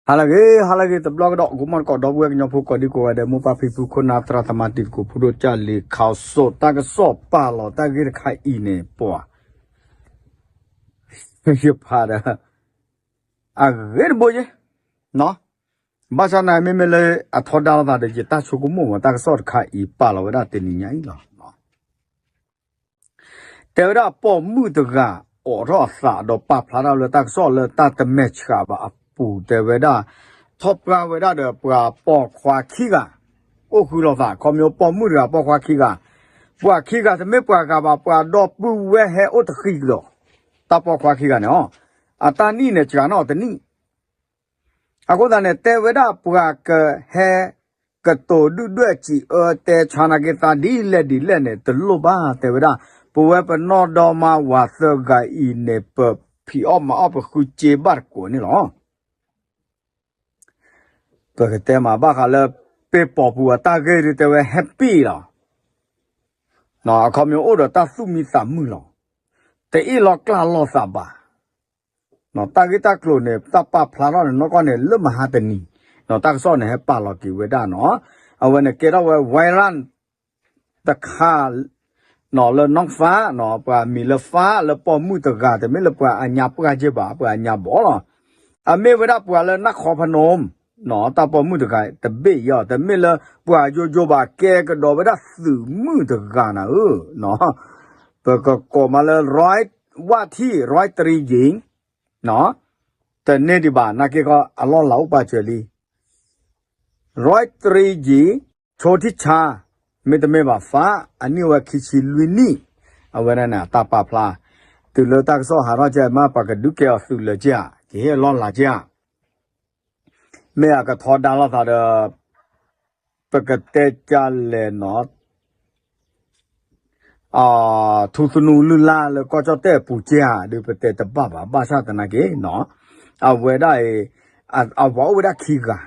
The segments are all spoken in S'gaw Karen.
ဟါလၢအဂ့ၤ ဟါလၢအဂ့ၤ တဘျီကဒီး ဂီၤမီၢ်တကိး ဒီပုၢ်ဝဲၢ်ကညီဖိ ကိးဒံကိးဂၤဒဲး မိၢ်ပၢ်ဖံဖု ခိၣ်နၢ်သရၣ်သမါ တံၤသကိး ဖိဒိၣ်ကၢ်လံၤ ခးစိး တၢ်ကစီၣ်ပာ်လီၤတၢ်ဂ့ၢ်တခါအံၤန့ၣ် ပှၤ ယဖးဒီး အဂ့ၤတဘိယဲ ဘၣ်ဆၣ်န့ၣ် မ့မ့ၢ်လၢအထီဒါလိာ်သးဒီး ယတၢ်ဆိကမိၣ်မး တၢ်ကစီၣ်တခါအံၤ ပာ်လီၤဝဲဒၣ်တနံၤညါအံၤလီၤ. တဲဝဲဒၣ်ပိာ်မုၣ်တဂၤ အိးထီၣ်အသးဒီးပာ်ဖျါထီၣ်လၢတၢ်ကစီၣ်လၢတၢ်တမဲာ်ဆှးဘၣ်အပူၤ တဲဝဲဒၣ် ထီၣ်ပှၢ်ဝဲဒၣ်ဒီးပှၤပိာ်ခွါခံဂၤ အိၣ်ဃုာ်လိာ်သး ခီဖျိပိာ်မုၣ်တဂၤပိာ်ခွါခံဂၤ ပှၤခံဂၤတမ့ၢ်ပှၤဂၤဘၣ် ပှၤဒီပုၢ်ဝဲၢ်ဟဲအိၣ်တဃံးဒီး တၢ်ပိာ်ခွါခံဂၤန့ၣ် အတၢ်နံၣ်န့ၣ် စှၤနီၣ်တနံၣ် အဃိသတးန့ၣ် တဲဝဲဒၣ်ပှၤကဟဲ ကတိၤဒုၣ်ဒွဲၣ်စံးအၢတဲဆါနာ်က့ၤသးဒ်လဲၣ်ဒ်လဲၣ်န့ၣ် တလိၣ်ဘၣ် တဲဝဲဒၣ် ပဝဲပနီၢ်ဒီမါဝၤသၢဂၤအံၤန့ၣ် ပဖံးအီၣ်မၤအီၣ်ပဃုစ့ဘၣ်တကိးန့ၣ်လီၤ. ပကတဲမးဘၣ်ဃးလၢ ပ့ၤပိာ်ပူၤအတၢ်ဂ့ၢ်ဒုးတဲဝဲ happy လီၤ. အခီပညီအိၣ်ဒီးတၢ်သူၣ်မံသးမုာ်လီၤ. တအ့ၣ်လိာ်ကျါလိာ်သးဘၣ်. တၢ်ဂ့ၢ်တၢ်ကျိၤန့ၣ် တၢ်ပာ်ဖျါထီၣ်န့ၣ် နီၢ်ကီၢ်န့ၣ် လၢမဟါတနံၤ တၢ်ကစီၣ်န့ၣ် ဟဲပာ်လီၤက့ၤဝဲဒၣ်နီၤ. အဝဲန့ၣ်ကဲထီၣ်ဝဲ viral တခါ လၢနီၢ်ဖး ပှၤမံၤလၢဖးလၢပိာ်မုၣ်တဂၤ တမ့ၢ်လၢပှၤအညါပှၢ်က့ဘၣ် ပှၤအညါဘီလီၤ. အမ့ၢ်ဝဲဒၣ်ပှၤလၢနၢ်ခီဖနူ တၢ်ပိာ်မုၣ်တဂၤ တဘ့ၣ်အံၤ တမ့ၢ်လၢပှၤယိယိဘၣ် ကဲကဒီးဝဲဒၣ်သုးမုၣ်တဂၤနၤဧၢ ပကကိးမးလၢ ဝၣ်ထံၣ် ရွဲတရံယံၤ တန့ၢ်ဒံးဘၣ် နာ်က့ခီ အလီၢ်လၤအိၣ်ပာ်စၢၤလံ ရွဲတရံယံၤ ဆိထံဆါ မ့တမ့ၢ်ဘၣ် ဖး အနံၣ်ဝဲခံဆံလွံၢ်နံၣ် အဝဲဒၣ်န့ၣ် အတၢ်ပာ်ဖျါ တုၤလၢတၢ်ကစီၣ်ဟးထီၣ်ကဲမး ပှၤကဒုးကဲအီၤသုးလၢက့ဧါ ကဟ့ၣ်အလီၢ်လၤက့ဧါ မ့ၢ်အကထီဒါလိာ်သးဒီး ပကတဲကလဲၣ်နီၤ ထူသနူလုၢ်လၢ်လၢကီၢ်ကၠီၣ်တဲၣ်အပူၤက့ဧါ ဒုးပတဲတဘၣ်ဘၣ် ဘၣ်ဆၣ်သနာ်က့ အဝဲဒၣ်အံၤ အဝၤအိၣ်ဝဲဒၣ်ခံဂၤ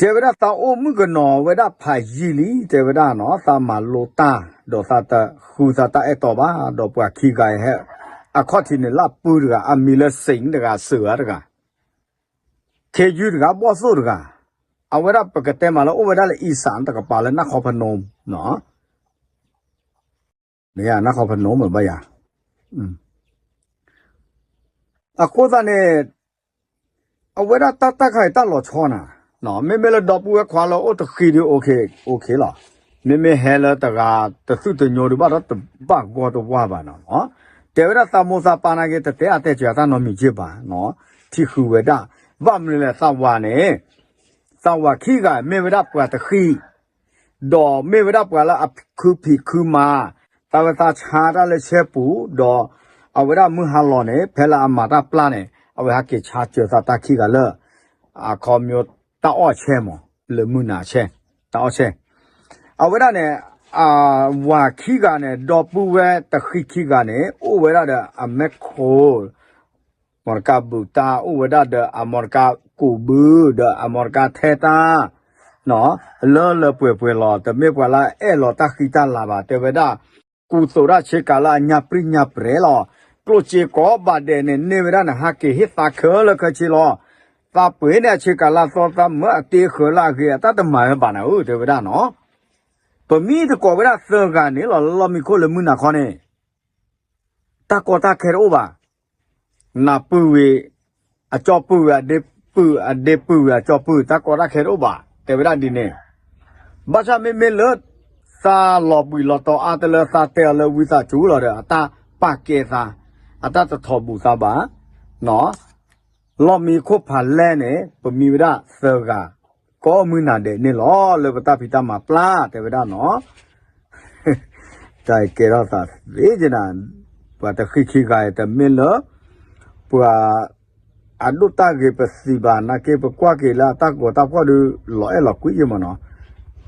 တဲဝဲဒၣ်သးအိၣ်မုၣ်ကနီၤဝဲဒၣ်ဖးယံာ်လံ တဲဝဲဒၣ်နီၤ သးမၤလိတၢ် ဒီးသးတဃုသးတၢ်အဲၣ်တီဘၣ် ဒီးပှၤခံဂၤဟဲ အခီၣ်ထံးန့ၣ်လၢအပုၢ်တဂၤ အမံၤလၢစ့ၣ်တဂၤ စၢၤအါတဂၤ ခ့ယုၢ်တဂၤ ဘီၣ်သိၣ်တဂၤ အဝဲဒၣ်ပကတဲမးလၢအိၣ်ဝဲဒၣ်လၢ အံစၣ် တကပၤလၢနၢ်ခီဖနူ နၢ်ခီဖနူမ့ၢ်ဘၣ်ယၤ အဃိသတးန့ၣ် အဝဲဒၣ်တၢ်တၢ်ခါအံၤတၢ်လီၤဆီနၤ မ့မ့ၢ်လၢဒီပုၢ်ဝဲၢ်ခွါလၢအိၣ်တဃံးဒုး OK လီၤ. မ့မ့ၢ်ဟဲလၢတဂၤတသုၣ်တညိဒုးဘၣ်ဒီးတဘၣ်ဂီၢ်တဝါဘၣ်နီၤ တဲဝဲဒၣ်သးမိၢ်သးပၢ်နာ်က့ တတဲအါတဲစှၤတၢ်နီတမံၤက့ဘၣ်နီၤ ထံၣ်ဃုာ်ဝဲဒၣ် ဘၣ်မနုၤလဲၣ်သးဝၤန့ၣ် သးဝၤခံဂၤမ့ၢ်ဝဲဒၣ်ပှၤတဃံး ဒီးမ့ၢ်ဝဲဒၣ်ပှၤလၢအခုဖံးခုမၤ တၢ်ဝဲသးဆါတၢ်လၢဆဲပူၤ ဒီးအဝဲဒၣ်မုၢ်ဟါလီၤန့ၣ် ဖဲလၢအမၤတၢ်ပျၢ်န့ၣ် အဝဲဟဲက့ၤဆါစၢၤသးတၢ်ခံဂၤလၢ အခီပညီတၢ်အီၣ်ဆဲမး လၢမုၢ်နၤဆဲ တၢ်အီၣ်ဆဲ အဝဲဒၣ်န့ၣ် အဝၤခံဂၤန့ၣ် ဒီပုၢ်ဝဲၢ်တဃံးခံဂၤန့ၣ် အိၣ်ဝဲဒၣ်ဒီးအမဲာ်ခိၣ် မီတကါဘုးတၢ် အိၣ်ဝဲဒၣ်ဒီးအမီတကါကူးဘု ဒီးအမီတကါထဲတၢ် လၢလၢပှဲၤပှဲၤလီၤ တမ့ၢ်ပှၤလၢအအဲၣ်လီၤတၢ်ဃံတၢ်လၤဘၣ် တဲဝဲဒၣ် ကူသိးဒၣ်ဆ့ကၤလၢအညါပြံညါပြဲၤလီၤ ကျိၣ်စ့ကိးဘၣ်ဒဲးန့ၣ် န့ၢ်ဝဲဒၣ်န့ၣ် ဟးက့ၤဟ့ၣ်သးခဲလၢာ်ခဲဆ့လီၤ သးပှ့ၤန့ၣ်အဆ့ကၤလၢအသီသးမၢအတ့ဃၢၤလၢအဂ့ၤ အတၢ်တမၤဝဲဘၣ်နၤဧၢ တဲဝဲဒၣ်နီၤ ပမ့ၢ်တကိးဝဲဒၣ်သၢဂၤန့ၣ်လီၤ လၢလီၢ်မံခိၣ်လၢမုၢ်နၤခီန့ၣ် တၢ်ကီတၢ်ခဲတအိၣ်ဘၣ် နပုၢ်ဝဲၢ် အကၠီပုၢ်ဝဲၢ် အဒ့ပုၢ် အဒ့ပုၢ်ဝဲၢ် အကၠီပုၢ် တၢ်ကီတၢ်ခဲတအိၣ်ဘၣ် တဲဝဲဒၣ်ဒ်န့ၣ် ဘၣ်ဆၣ်မ့မ့ၢ်လၢ သးလီၤဘှံးလီၤတီၤအါတလၢသးတဲအီၤလၢဝံသးစူၤလီၤဒီး အတၢ်ပာ်ကဲသး အတၢ်တထီၣ်ဘူၣ်သးဘၣ် လီၢ်မံခိၣ်ဖးလဲၢ်န့ၣ် ပမံဝဲဒၣ်သၢဂၤ ကိးမုၢ်နၤဒဲးန့ၣ်လီၤ လၢပတၢ်ဖံးတၢ်မၤပျၢ် တဲဝဲဒၣ်နီၤ တၢ်ကဲထီၣ်သးသ့ကနၤ ပှၤတဃံးခံဂၤအံၤ တမ့ၢ်လၢ ပှၤ အဒိၣ်တၢ်ဂ့ၤပသံးဘၣ် နာ်က့ပကွၢ်က့ၤလၢအတၢ်ဂီၤတၢ်ဖှီၣ်ဒုး လီၤအဲၣ်လီၤကွံယဲမးနီၤ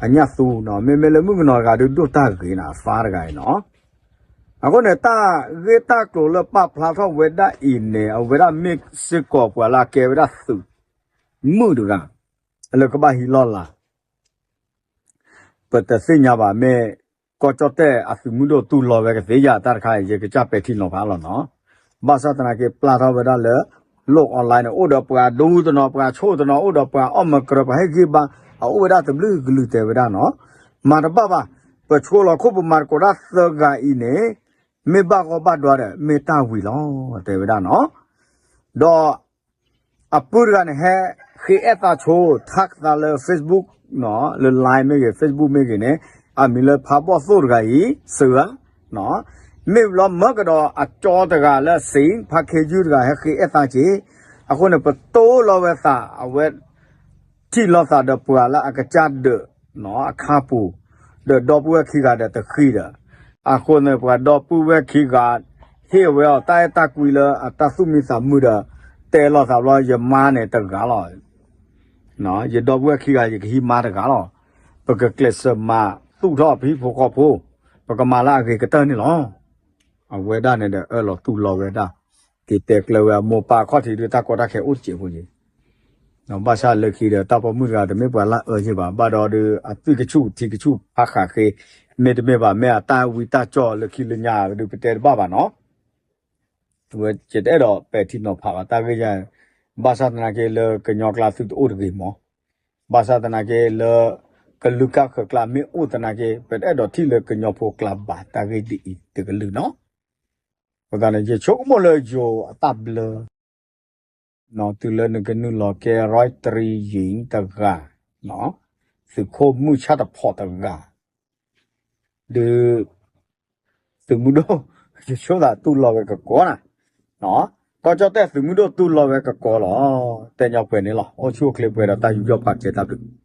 အညၣ်သူနီၤ မ့မ့ၢ်လၢမုၣ်ကနီၤတဂၤဒုး ဒိၣ်တၢ်ဂ့ၤနၤ အသါတဂၤအံၤနီၤ အဃိန့ၣ် တၢ်ဂ့ၢ်တၢ်ကျိၤလၢပာ်ဖျါထီၣ်ဝဲဒၣ်အံၤန့ၣ် အဝဲဒၣ်မ့ၢ်စ့ၢ်ကီးပှၤလၢအကဲဝဲဒၣ်သုးမုၣ်တဂၤ လၢကဘၣ်ဟံးလီၢ်လၤ ပတသ့ၣ်ညါဘၣ် မ့ၢ်ကီၢ်ကၠီၣ်တဲၣ်အသုးမုၢ်ဒိၣ်တူၢ်လိာ်ဝဲကသ့ဧါ တၢ်တခါအံၤ ယကစၢ်ပဲာ်ထံနီၤဖးလီၤနီၤ ဘၣ်ဆၣ်သနာ်က့ ပျၢ်ထီၣ်ဝဲဒၣ်လၢ လိၣ် online န့ၣ် အိၣ်ဒီးပှၤဒူတနီၤ ပှၤဆိၣ်တနီၤ အိၣ်ဒီးပှၤအီၣ်မၢကရၢ ပှၤဟ့ၣ်ဂံၢ်ဘါ အအိၣ်ဝဲဒၣ်တဘျုးကလုာ်တဲဝဲဒၣ်နီၤ. မၤတဘၣ်ဘၣ်, ပဆိလီၤခိၣ်ပမၤသကိးတၢ်သၢဂၤအံၤန့ၣ် မ့ၢ်ဘၣ်ဂီၢ်ဘၣ်ဒွါဒီး မ့ၢ်တၢ်ဝံၤလီၤ တဲဝဲဒၣ်နီၤ. ဒီး အပုၢ်တဂၤန့ၣ် ဟဲဃ့အဲၣ်သးဆိ tag သးလၢ Facebook နီၤ လၢ Line မ့ၢ်ဂ့ၤ Facebook မ့ၢ်ဂ့ၤန့ၣ် အမံၤလၢဖးဘီၣ်သိၣ်တဂၤအံၤ စှၤ နီၤ. မ့ၢ်လီၤမၢကဒီးအကၠီတဂၤလၢ စ့ၣ် ဖါခ့ယုၢ်တဂၤ ဟဲဃ့အဲၣ်သးက့ၤ. အဃိန့ၣ် ပတိၢ်လီၤဝဲသး အဝဲ ထံၣ်လိာ်သးဒီးပှၤလၢအကစၢ်ဒၢး အခါပူၤ ဒီးဒီပုၢ်ဝဲၢ်ခံဂၤဒီးတဃံဒီး အဃိန့ၣ် ပှၤဒီပုၢ်ဝဲၢ်ခံဂၤ ဟ့ၣ်ဝဲအီၤတၢ်အဲၣ်တၢ်ကွံလၢအတၢ်သူၣ်မံသးမုာ်ဒီး တဲလိာ်သးဘျီ ယမါန့ၣ်တဂၤလီၤ. ယဒီပုၢ်ဝဲၢ်ခံဂၤ ယကဟံးမါတဂၤလီၤ. ပကကျဲးစၢးမၤသူၣ်ထီၣ်ပဟံၣ်ဖိဃီဖိ, ပကမၤလၢအဂ့ၤကတၢၢ်န့ၣ်လီၤ. အဝဲဒၣ်န့ၣ်ဒီးအၢၣ်လီၤတူၢ်လိာ်ဝဲဒၣ်, က့ၤတဲကျၢၤဝဲအမိၢ်ပၢ်အခီၣ်ထံးဒုးတၢ်ကီတၢ်ခဲအိၣ်တစဲးဖိက့ၤ. ဘၣ်ဆၣ်လၢခံဒီးတၢ်ပိာ်မုၣ်တဂၤတမ့ၢ်ပှၤလၢအအၢယ့ၢ်ဘၣ်, ဘၣ်ဒီးဒုးအသွံၣ်ကဆူၣ်ထံကဆူၣ်ဖးဃးဃ့, မ့တမ့ၢ်ဘၣ် မ့ၢ်အတၢ်ဝံတၢ်ကၠီၣ်လၢခံလၢညါဒုးပတဲတဘၣ်ဘၣ်နီၤ. ဝဲယတအဲၣ်ဒိးပဲာ်ထံနီၤဖးဘၣ်တၢ်ဂ့ၢ်ယါ, ဘၣ်ဆၣ်သနာ်က့လၢကညီကျါသုတအိၣ်တဂ့ၤမး, ဘၣ်ဆၣ်သနာ်က့လၢ ကလုာ်ကၢ်ဃၢၤကျါမ့ၢ်အိၣ်သနာ်က့ ပတအဲၣ်ဒိးထံၣ်လၢကညီဖိကျါဘၣ်တၢ်ဂ့ၢ်ဒ်အံၤတကလုာ်နီၤ. အဃိသတးန့ၣ် ယဆိကမိၣ်လၢယိၤအတၢ်ဘျၢ တုၤလၢနကနုာ်လီၤကဲ ရီးတရံယံၤတဂၤ, သုးခိၣ်မုၢ်ဆၣ်တဖီၣ်တဂၤ, ဒုး သုးမုၢ်ဒိၣ် ယဆိသးတူၢ်လိာ်ဝဲကကိးနၤ, ကီၢ်ကၠီၣ်တဲၣ်သုးမုၢ်ဒိၣ်တူၢ်လိာ်ဝဲကကိးလီၤ. တဲညီပှဲၤန့ၣ်လီၤ. အိၣ်ဆူၣ်အိၣ်ချ့ပှဲၤဒီးတၢ်ယူးယီၣ်ပာ်ကဲတၢ်ဘျုး